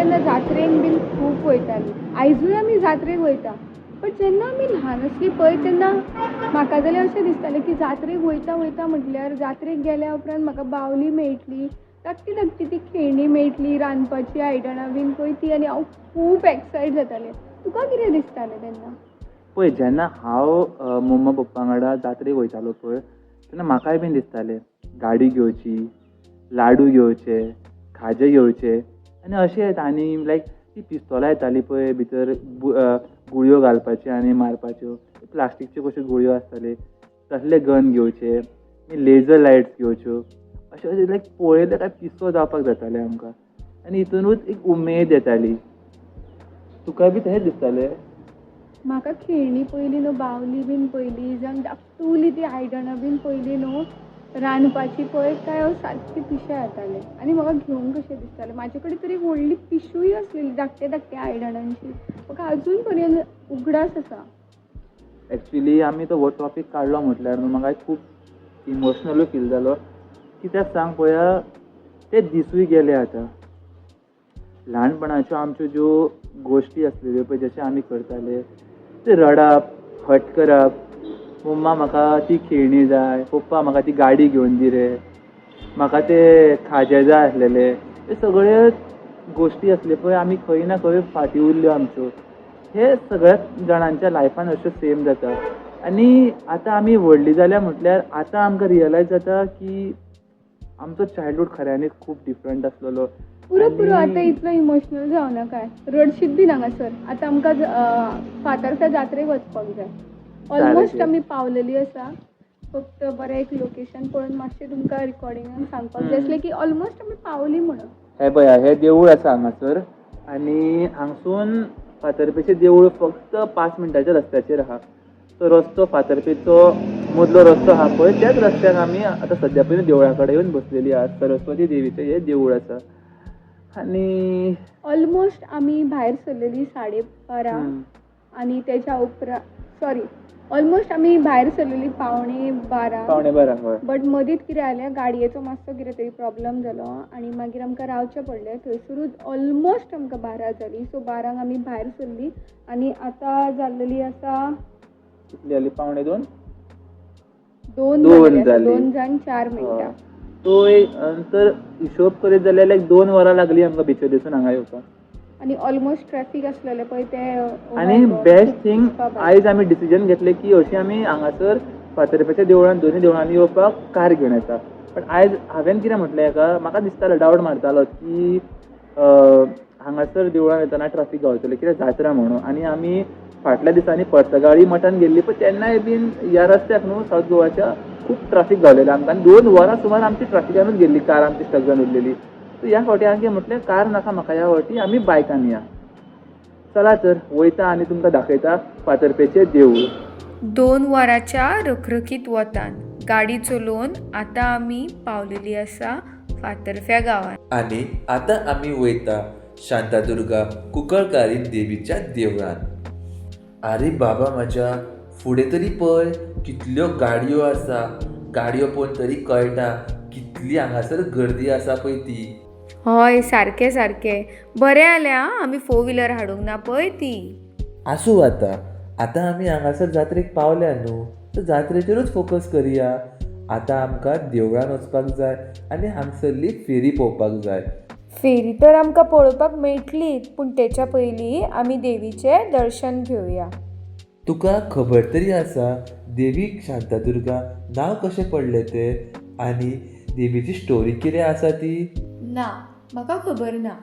तेन्ना जात्रेक बीन खूब वयतालीं. आयजूय आमी जात्रेक वयता, बट जेन्ना आमी ल्हान आसलीं पळय तेन्ना म्हाका जाल्यार अशें दिसतालें की जात्रेक वयता वयता म्हटल्यार जात्रेक गेल्या उपरांत म्हाका बावली मेळटली, धाकटी धाकटी ती खेळणी मेळटली, रांदपाची आयदनां बीन पळय ती, आनी हांव खूब एक्सायट जातालें. तुका कितें दिसतालें तेन्ना? पळय, जेन्ना हांव मम्मा पप्पा वांगडा जात्रेक वयतालो पळय तेन्ना म्हाकाय बीन दिसतालें गाडी घेवची, लाडू घेवचे, खाजें घेवचें आनी अशेंच. आनी लायक ती पिस्तोलां येतालीं पळय, भितर गुळयो घालपाच्यो आनी मारपाच्यो, प्लास्टीकच्यो कश्यो गुळयो आसताल्यो तसले गन घेवचे, लेजर लायट्स घेवच्यो, अशें अशें लायक पळयलें काय पिसो जावपाक जातालें आमकां. आनी हितुनूच एक उमेद येताली. तुका बी तशेंच दिसतालें? म्हाका खेळणी पयली न्हू, बावली बीन पयली, जावं धाकटुली ती आयदनां बीन पयली न्हू रांदपाची पळय काय हांव सारकें पिशें जातालें आनी म्हाका घेवंक कशें दिसतालें. म्हाजे कडेन तरी व्हडली पिशवीय आसलेली धाकटे धाकटे आयदनांची, म्हाका अजून पर्यंत उगडास आसा. एक्चुली आमी तो हो टॉपीक काडलो म्हटल्यार न्हू म्हाका खूब इमोशनलूय फील जालो. कित्याक सांग पळया, ते दिसूय गेले आतां. ल्हानपणाच्यो आमच्यो ज्यो गोश्टी आसलेल्यो पळय, जशें आमी करताले ते रडप, हट करप, मम्मा म्हाका ती खेळणी जाय, पप्पा म्हाका ती गाडी घेवन दी रे, म्हाका ते खाजें जाय आसलेले, ते सगळे गोश्टी आसल्यो पळय आमी खंय ना खंय फाटीं उरल्यो आमच्यो. हे सगळ्याच जाणांच्या लायफान अश्यो सेम जाता. आनी आतां आमी व्हडली जाल्या म्हटल्यार आतां आमकां रियलायज जाता की आमचो चायल्डहूड खऱ्यांनीच खूब डिफरंट आसलेलो. पुरो पुरो, आतां इतलो इमोशनल जावं नाका, रडशीत बीन हांगासर. आतां आमकां फातर्फ्या जात्रेक वचपाक जाय. ऑलमोस्ट आमी पावलेली आसा, फक्त बरें एक लोकेशन पळोवन मातशें तुमकां रिकॉर्डिंगान सांगपाक जाय आसलें की ऑलमोस्ट आमी पावली म्हणून. हें पळया, हें देवूळ आसा हांगासर आनी हांगसून फातर्पेचें देवूळ फक्त 5 मिनटाच्या रस्त्याचेर आहा. तो रस्तो फातर्पेचो मदलो रस्तो आहा पळय, त्याच रस्त्याक आमी आतां सद्या पयलीं देवळा कडेन येवन बसलेली आहा. सरस्वती देवीचें हें देवूळ आसा. आनी ऑलमोस्ट आमी भायर सरलेली 12:30 आनी तेच्या उपरांत सॉरी ऑलमोस्ट आमी भायर सरलेली 11:45. 11:45 हय. बट मदींत कितें जालें, गाडयेचो मातसो कितें तरी प्रॉब्लम जालो आनी मागीर आमकां रावचें पडलें. थंयसरूच ऑलमोस्ट आमकां 12 जालीं. सो 12 आमी भायर सरली आनी आतां जाल्लेली आसा कितली जाली, 1:45? 2 जाली, 2 जावन 4 मिनटां. सो तर हिशोब करीत जाल्यार लायक 2 वरां लागली आमकां बिचोलेसून हांगा येवपाक. आनी ऑलमोस्ट ट्रॅफीक आसलेलें पळय तें. आनी बेस्ट थिंग, आयज आमी डिसिजन घेतलें की अशी आमी हांगासर फातर्पेच्या देवळान दोनूय देवळांनी येवपाक कार घेवन येता. पण आयज हांवें कितें म्हटलें हेका, म्हाका दिसतालो डावट मारतालो की हांगासर देवळान येतना ट्राफीक गावतलें कित्याक जात्रा म्हणून. आनी आमी फाटल्या दिसांनी पर्तगाळी मठान गेल्ली पळय तेन्नाय बीन ह्या रस्त्याक न्हू सावथ गोवाच्या खूब ट्राफीक गावलेलें आमकां. आनी 2 वरां सुमार आमची ट्राफिकानूच गेल्ली, कार आमची स्टक जावन उरलेली. सो ह्या फावटी हांवें म्हटलें कार नाका म्हाका, ह्या फावटी आमी बायकान या. चला तर वयता आनी तुमकां दाखयता फातर्पेचें देवूळ. 2 वरांच्या रखरखीत वतान गाडी चलोवन आतां आमी पावलेली आसा फातर्फ्या गांवांत. आनी आतां आमी वयता शांतादुर्गा कुंकळकारीन देवीच्या देवळान. आरे बाबा म्हज्या, फुडें तरी पळय कितल्यो गाडयो आसा. गाडयो पळोवन तरी कळटा कितली हांगासर गर्दी आसा पळय ती. हय सारकें सारकें, बरें जालें आं आमी 4 व्हिलर हाडूंक ना पळय ती. आसूं आतां, आतां आमी हांगासर जात्रेक पावल्या न्हू, सो जात्रेचेरूच फोकस करया. आतां आमकां देवळान वचपाक जाय आनी हांगसरली फेरी पळोवपाक जाय. फेरी तर आमकां पळोवपाक मेळटली, पूण तेच्या पयलीं आमी देवीचें दर्शन घेवया. तुका खबर तरी आसा देवीक शांतादुर्गा नांव कशें पडलें तें आनी देवीची स्टोरी कितें आसा ती? ना, म्हाका खबर ना.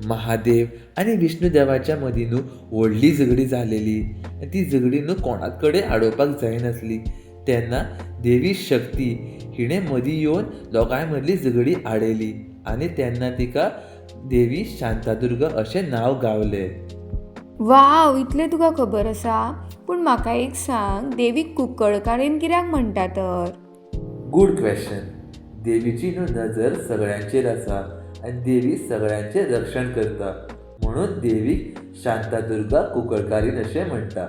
महादेव आनी विष्णू देवाच्या मदीं न्हू व्हडली झगडी जालेली आनी ती झगडी न्हू कोणाक कडेन आडोवपाक जायनासली. तेन्ना देवी शक्ती हिणें मदीं येवन दोगांय मदली झगडी आडयली आनी तेन्ना तिका देवी शांतादुर्गा अशें नांव गावलें. वाव, इतलें तुका खबर आसा. पूण म्हाका एक सांग, देवीक कुंकळकारीन कित्याक म्हणटा तर? Good question. देवीची न्हू नजर सगळ्यांचेर आसा आनी देवी सगळ्यांचें रक्षण करता, म्हणून देवीक शांतादुर्गा कुंकळकारीन अशें म्हणटा.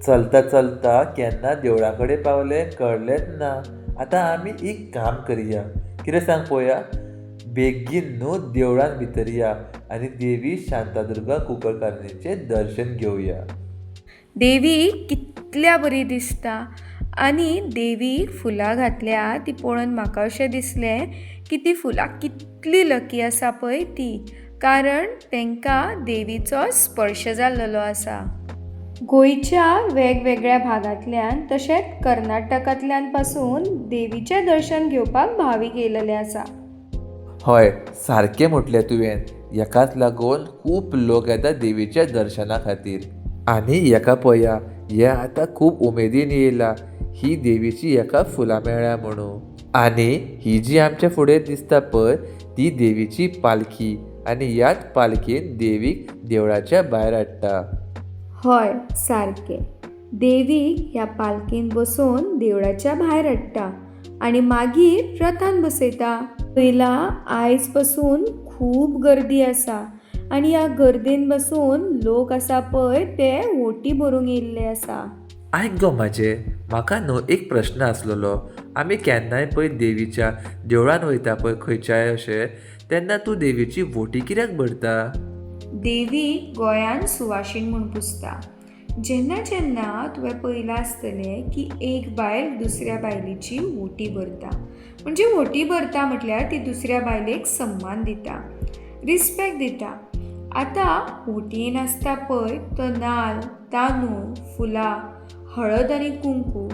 चलता चलता केन्ना देवळा कडेन पावले कळ्ळेंच ना. आतां आमी एक काम करया, कितें सांग पळोवया, बेगीन न्हू देवळान भितर या आनी देवी शांतादुर्गा कुंकळकारणीचें दर्शन घेवया. देवी कितल्या बरी दिसता आनी देवीक फुलां घातल्या ती पळोवन म्हाका अशें दिसलें की ती फुलां कितली लकी आसा पळय ती, कारण तांकां देवीचो स्पर्श जाल्लो आसा. गोंयच्या वेगवेगळ्या भागांतल्यान तशेंच कर्नाटकांतल्यान पासून देवीचें दर्शन घेवपाक भावीक येयलेले आसा. हय, सारकें म्हटलें तुवें. हेकाच लागून खूब लोक येता देवीच्या दर्शना खातीर. आनी हेका पळया, हे आतां खूब उमेदीन येयला, ही देवीची हेका फुलां मेळ्ळ्या म्हणून. आनी ही जी आमच्या फुडें दिसता पळय ती देवीची पालखी आनी ह्याच पालखेन देवीक देवळाच्या भायर हाडटा. हय सारकें, देवीक ह्या पालखेन बसोवन देवळाच्या भायर हाडटा आनी मागीर रथान बसयता. पयला आयज पसून खूब गर्दी आसा आनी ह्या गर्देन बसून लोक आसा पळय ते ओटी भरूंक येयल्ले आसा. आयक गो म्हाजे, म्हाका न्हू एक प्रश्न आसलेलो. आमी केन्नाय पळय देवीच्या देवळान वयता पळय खंयच्याय अशें, तेन्ना तूं देवीची वोटी कित्याक भरता? देवी गोंयान सुवाशीण म्हूण पुजता. जेन्ना जेन्ना तुवें पळयलां आसतलें की एक बायल दुसऱ्या बायलेची ओटी भरता, म्हणजे ओटी भरता म्हटल्यार ती दुसऱ्या बायलेक सम्मान दिता, रिस्पेक्ट दिता. आतां ओटयेन आसता पळय तो नाल्ल, तांदूळ, फुलां, हळद आनी कुंकू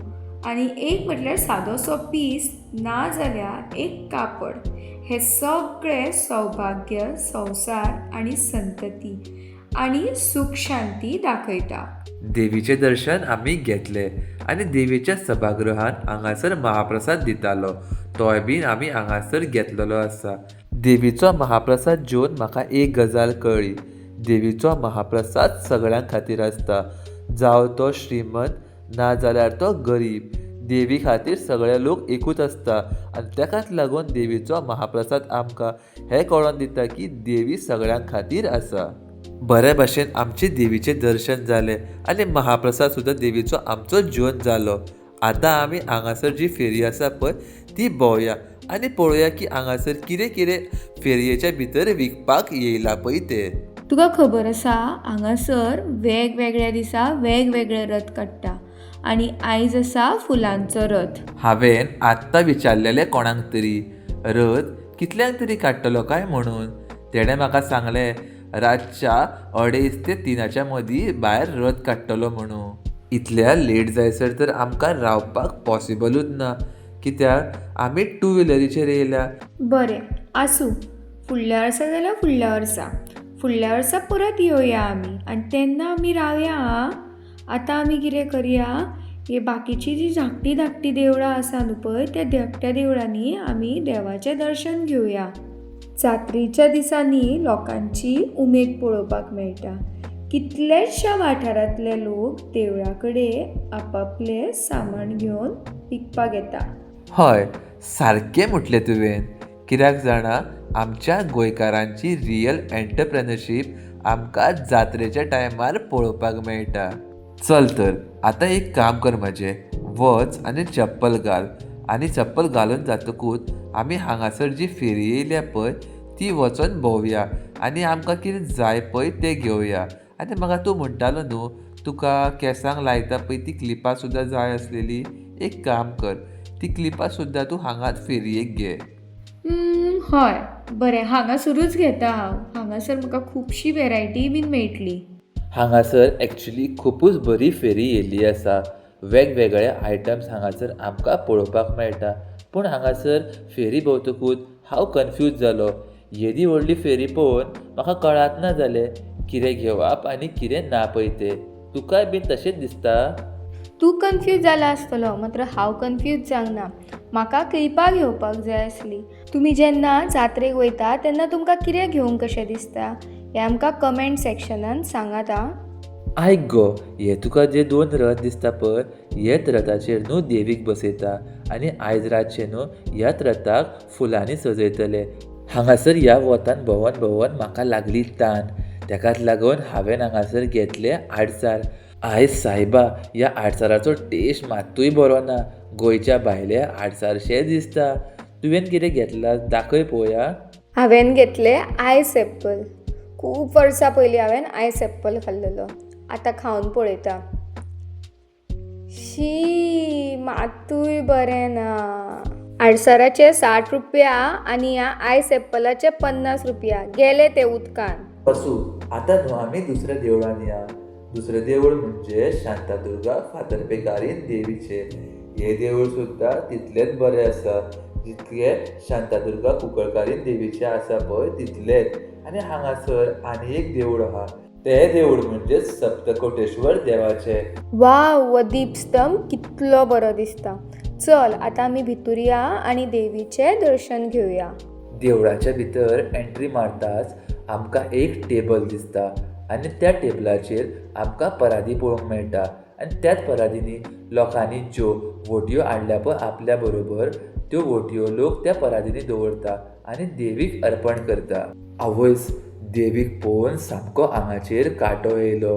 आनी एक म्हटल्यार सादोसो पीस ना जाल्यार एक कापड, हे सगळें सौभाग्य, संवसार आनी संतती आनी सूख शांती दाखयता. देवीचें दर्शन आमी घेतलें आनी देवीच्या सभागृहान हांगासर महाप्रसाद दितालो, तोय बीन आमी हांगासर घेतलेलो आसा. देवीचो महाप्रसाद जेवन म्हाका एक गजाल कळ्ळी, देवीचो महाप्रसाद सगळ्यां खातीर आसता, जावं तो श्रीमंत ना जाल्यार तो गरीब. देवी खातीर सगळे लोक एकूच आसता आनी तेकाच लागून देवीचो महाप्रसाद आमकां हें कळोन दिता की देवी सगळ्यां खातीर आसा. बरे भाशेन आमचें देवीचें दर्शन जालें आनी महाप्रसाद सुद्दां देवीचो आमचो जेवन जालो. आतां आमी हांगासर जी फेरी आसा पळय ती भोंवया आनी पळोवया की हांगासर कितें कितें फेरयेच्या भितर विकपाक येयला पळय तें. तुका खबर आसा हांगासर वेगवेगळ्या दिसा वेगवेगळे रथ काडटा आनी आयज आसा फुलांचो रथ. हांवें आत्तां विचारलेलें कोणाक तरी रथ कितल्यांक तरी काडटलो काय म्हणून, तेणें म्हाका सांगलें रातच्या 2:30 ते 3 मदीं भायर रथ काडटलो म्हणून. इतल्या लेट जायसर तर आमकां रावपाक पॉसिबलूच ना, कित्याक आमी टू व्हिलरीचेर येयल्या. बरें आसूं, फुडल्या वर्सा जाल्यार फुडल्या वर्सा, फुडल्या वर्सा परत येवया आमी आनी तेन्ना आमी रावया. आं, आतां आमी कितें करया, हे बाकीची जी धाकटी धाकटी देवळां आसा न्हू पळय त्या धाकट्या देवळांनी आमी देवाचें दर्शन घेवया. जात्रेच्या दिसांनी लोकांची उमेद पळोवपाक मेळटा. कितल्याश्या वाठारांतले लोक देवळा कडेन आपापलें सामान घेवन विकपाक येता. हय सारकें म्हटलें तुवें. कित्याक जाणा, आमच्या गोंयकारांची रियल एंटरप्रेनरशीप आमकां जात्रेच्या टायमार पळोवपाक मेळटा. चल तर आतां एक काम कर म्हजें, वच आनी चप्पल घाल आनी चप्पल घालून जातकूच आमी हांगासर जी फेरी येयल्या पळय ती वचोन भोंवया आनी आमकां कितें जाय पळय तें घेवया. आनी म्हाका तूं म्हणटालो न्हू तुका केंसांक लायता पळय ती क्लिपां सुद्दां जाय आसलेली, एक काम कर ती क्लिपां सुद्दां तूं हांगाच फेरयेक घे. हय बरें, हांगासरूच घेता हांव, हांगासर म्हाका खुबशी वेरायटी बीन मेळटली. हांगासर एक्चुली खुबूच बरी फेरी येयल्ली आसा, वेगवेगळे आयटम्स हांगासर आमकां पळोवपाक मेळटा. पूण हांगासर फेरी भोंवतकूच हांव कन्फ्यूज जालो. येदी व्हडली फेरी पळोवन म्हाका कळात ना जालें कितें घेवप आनी कितें ना पळय तें. तुकाय बीन तशेंच दिसता? तूं कन्फ्यूज जाला आसतलो, मात्र हांव कन्फ्यूज जावंक ना. म्हाका क्लिपां घेवपाक जाय आसली. तुमी जेन्ना जात्रेक वयता तेन्ना तुमकां कितें घेवंक कशें दिसता हें आमकां कमेंट सेक्शनान सांगात. आं, आयक गो, हे तुका जे 2 रथ दिसता पळय हेच रथाचेर न्हू देवीक बसयता आनी आयज रातचें न्हू ह्याच रथाक फुलांनी सजयतले. हांगासर ह्या वतान भोंवन भोंवन म्हाका लागली तान, तेकाच लागून हांवें हांगासर घेतलें आडसार. आयज सायबा ह्या आडसाराचो टेस्ट मात्तूय बरो ना, गोंयच्या भायले आडसारशें दिसता. तुवें कितें घेतलां दाखय पळोवया. हांवें घेतलें आयस एप्पल. खूब वर्सां पयलीं हांवें आयस एप्पल खाल्लेलो, आतां खावन पळयता. शी, मातूय बरें ना. आडसराचे 60 रुपया आनी ह्या आयस एप्पलाचे 50 रुपया गेले ते उदकान. वसू आतां न्हू आमी दुसऱ्या देवळान या. दुसरें देवूळ म्हणजे शांतादुर्गा फातर्पेकारीन देवीचें. हें देवूळ सुद्दां तितलेंच बरें आसा जितलें शांतादुर्गा कुंकळकारीन देवीचें आसा पळय तितलेंच. आनी हांगासर आनी एक देवूळ आहा, तें देवूळ म्हणजे सप्तकोटेश्वर देवाचें. वाव, हो दीपस्तंभ कितलो बरो दिसता. चल आतां आमी भितूर या आनी देवीचें दर्शन घेवया. देवळाच्या भितर एंट्री मारताच आमकां एक टेबल दिसता आनी त्या टेबलाचेर आमकां परादी पळोवंक मेळटा आनी त्याच परादींनी लोकांनी ज्यो व्हंटयो हाडल्या पळय आपल्या बरोबर त्यो व्हंटयो लोक त्या परादींनी दवरता आनी देवीक अर्पण करता. आवयस, देवीक पळोवन सामको आंगाचेर कांटो येयलो.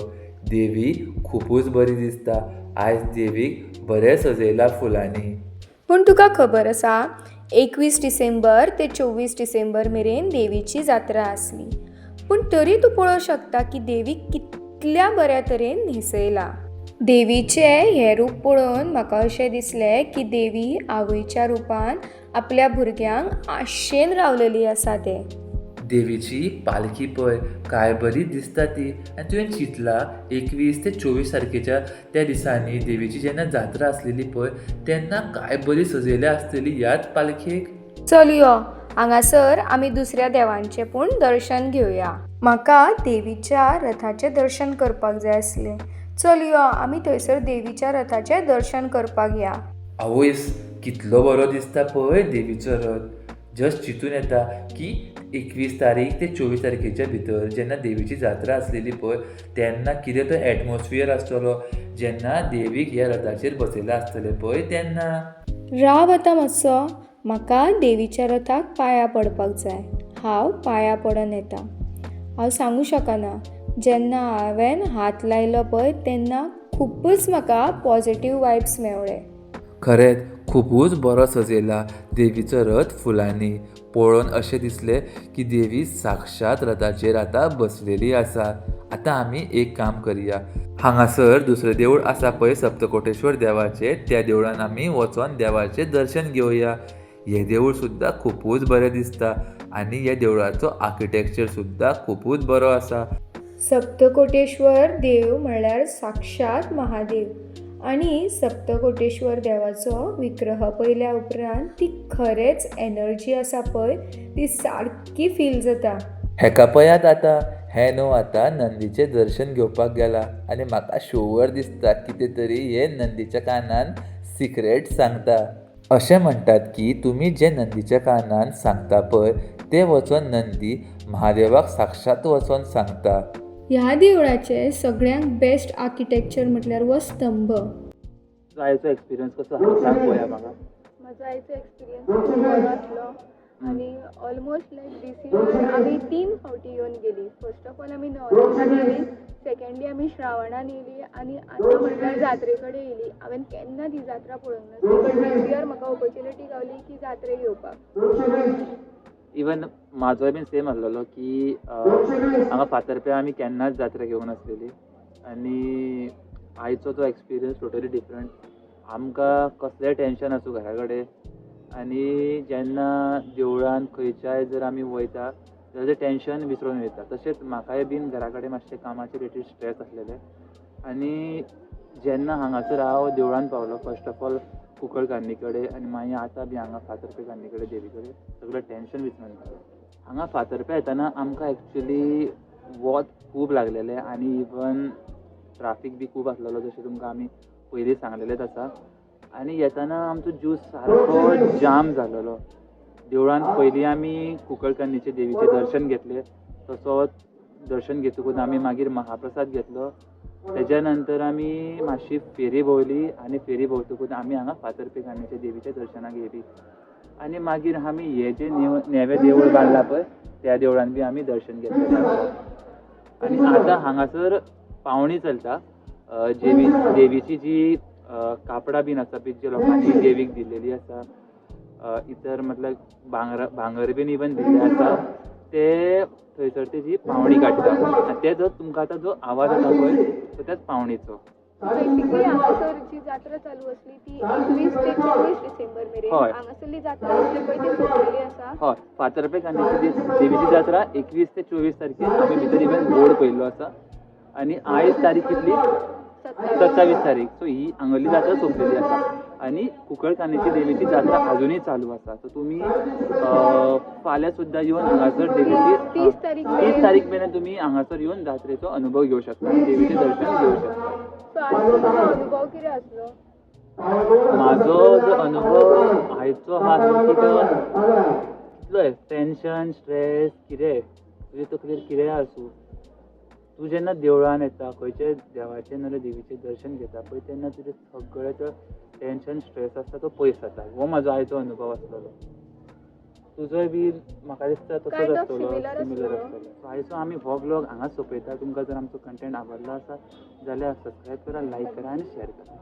देवी खुबूच बरी दिसता. आयज देवीक बरें सजयलां फुलांनी. पूण तुका खबर आसा, 21 डिसेंबर ते 24 डिसेंबर मेरेन देवीची जात्रा आसली. पूण तरी तूं पळोवंक शकता की देवीक कितल्या बऱ्या तरेन न्हेसयला. देवीचें हें रूप पळोवन म्हाका अशें दिसलें की देवी आवयच्या रुपान आपल्या भुरग्यांक आशेन रावलेली आसा. तें देवीची पालखी पळय काय बरी दिसता ती. आनी तुवें चिंतलां 21 ते 24 तारखेच्या त्या दिसांनी देवीची जेन्ना जात्रा आसलेली पळय तेन्ना काय बरी सजयल्या आसतली ह्याच पालखेक. चल यो, हांगासर आमी दुसऱ्या देवांचें पूण दर्शन घेवया. म्हाका देवीच्या रथाचें दर्शन करपाक जाय आसलें. चल यो, आमी थंयसर देवीच्या रथाचें दर्शन करपाक या. आवयस, कितलो बरो दिसता पळय देवीचो रथ. जस्ट चिंतून येता की 21 तारीख ते 24 तारखेच्या भितर जेन्ना देवीची जात्रा आसलेली पळय तेन्ना कितें तो एटमॉस्फियर आसतलो जेन्ना देवीक ह्या रथाचेर बसयला आसतलें पळय तेन्ना. राव आतां मातसो, म्हाका देवीच्या रथाक पांयां पडपाक जाय. हांव पांयां पडून येता. हांव सांगूं शकना, जेन्ना हांवें हात लायलो पळय तेन्ना खुबूच म्हाका पॉजिटीव वायब्स मेवळे. खरेंच खुबूच बरो सजयला देवीचो रथ फुलांनी. पळोवन अशें दिसलें की देवी साक्षात रथाचेर आतां बसलेली आसा. आतां आमी एक काम करया, हांगासर दुसरें देवूळ आसा पळय सप्तकोटेश्वर देवाचें, त्या देवळान आमी वचोन देवाचें दर्शन घेवया. हें देवूळ सुद्दां खुबूच बरें दिसता आनी ह्या देवळाचो आर्किटेक्चर सुद्दां खुबूच बरो आसा. सप्तकोटेश्वर देव म्हळ्यार साक्षात महादेव आनी सप्तकोटेश्वर देवाचो विग्रह पळयल्या उपरांत ती खरेंच एनर्जी आसा पळय ती सारकी फील जाता. हेका पळयात आतां, हें न्हू आतां नंदीचें दर्शन घेवपाक गेला आनी म्हाका शुवर दिसता कितें तरी हे नंदीच्या कानान सिक्रेट सांगता. अशें म्हणटात की तुमी जें नंदीच्या कानान सांगता पळय तें वचोन नंदी महादेवाक साक्षात वचोन सांगता. ह्या देवळाचें सगळ्यांत बेस्ट आर्किटेक्चर म्हटल्यार हो स्तंभ. आयचो एक्सपिरियन्स कसो आसा सांग पळोवया म्हाका. म्हजो आयचो एक्सपिरियन्स खूब बरो आसलो आनी ऑलमोस्ट लायक दीस इयर आमी 3 फावटी येवन गेली. फर्स्ट ऑफ ऑल आमी नवरात्रान येयली, सेकेंडली आमी श्रावणान येयली आनी आतां म्हणल्यार जात्रे कडेन येयली. हांवें केन्ना ती जात्रा पळोवंक नासली, बट these year म्हाका ऑपॉर्च्युनिटी गावली की जात्रेक येवपाक. इवन म्हाजोय बीन सेम आसलेलो की हांगा फातर्प्या आमी केन्नाच जात्रा घेवंक नासलेली आनी आयचो तो एक्सपिरियन्स टोटली डिफरंट. आमकां कसलेंय टेंशन आसूं घरा कडेन आनी जेन्ना देवळान खंयच्याय जर आमी वयता जाल्यार तें टेंशन विसरून वयता. तशेंच म्हाकाय बीन घरा कडेन मातशें कामाचे रिलेटेड स्ट्रेस आसलेले आनी जेन्ना हांगासर हांव देवळान पावलो फर्स्ट ऑफ ऑल कुंकळकान्नी कडेन आनी मागीर आतां बी हांगा फातर्पेकान्नी कडेन देवी कडेन सगळें टेंशन विसरून गेलें. हांगा फातर्प्या येतना आमकां एक्चुली वत खूब लागलेलें आनी इवन ट्राफीक बी खूब आसलेलो, जशें तुमकां आमी पयलीं सांगलेलेंच आसा. आनी येतना आमचो जीव सारको जाम जालेलो. देवळान पयलीं आमी कुंकळकान्नीचें देवीचें दर्शन घेतलें, तसोच दर्शन घेतकूच आमी मागीर महाप्रसाद घेतलो. तेज्या नंतर आमी मातशी फेरी भोंवली आनी फेरी भोंवतकूच आमी हांगा फातर्पेकान्नीच्या देवीच्या दर्शनाक येयली आनी मागीर आमी हें जें नेवें देवूळ बांदलां पळय त्या देवळान बी आमी दर्शन घेतलें. आनी आतां हांगासर पावणी चलता. देवीची जी कापडां बीन आसा पळय जी लोकांनी देवीक दिल्लेली आसा इतर मतलब भांगर भांगर बीन इवन दिल्ले आसा ते थंयसर तेजी पावणी काडटा आनी ते जो तुमकां आतां जो आवाज येता पळय तो त्याच पावणेचो. बेसिकली हांगासर जी जात्रा चालू आसली ती 21 ते 24 डिसेंबर मेरेन हय. हांगासरली जात्रा आसली पळय ती सोंपलेली आसा. हय, फातर्पे कान्याची देवीची जात्रा 21 ते 24 तारखेर आमी भितर इवन बोर्ड पळयल्लो आसा. आनी आयज तारीख कितली? 27 27 तारीख. सो ही हांगसरली जात्रा सोंपलेली आसा आनी कुंकळकान्नीची देवीची जात्रा अजुनूय चालू आसा. सो तुमी फाल्यां सुद्दां येवन हांगासर देवीची 30 तारीख 30 मेरेन. तारीख मेरेन तुमी हांगासर येवन जात्रेचो अनुभव घेवं शकता आनी देवीचें दर्शन घेवं शकता. सो आयचो तुजो अनुभव कितें आसलो? म्हाजो जो अनुभव आयचो आहा की तो कितलोय टेंशन स्ट्रेस कितेंय तुजे तकलेर कितेंय आसूं, तूं जेन्ना देवळान येता खंयच्याय देवाचें नाजाल्यार देवीचें दर्शन घेता पळय तेन्ना तुजें सगळें तो टेंशन स्ट्रेस आसता तो पयस जाता. हो म्हाजो आयचो अनुभव आसलेलो. तुजोय बी म्हाका दिसता तसोच Kind of आसतलो, similar similar आसतलो. आसतलो. सो आयचो आमी हो व्लॉग हांगाच सोंपयता. तुमकां जर आमचो कंटेंट आवडलो आसा जाल्यार सबस्क्रायब करा, लायक करा आनी शेयर करा.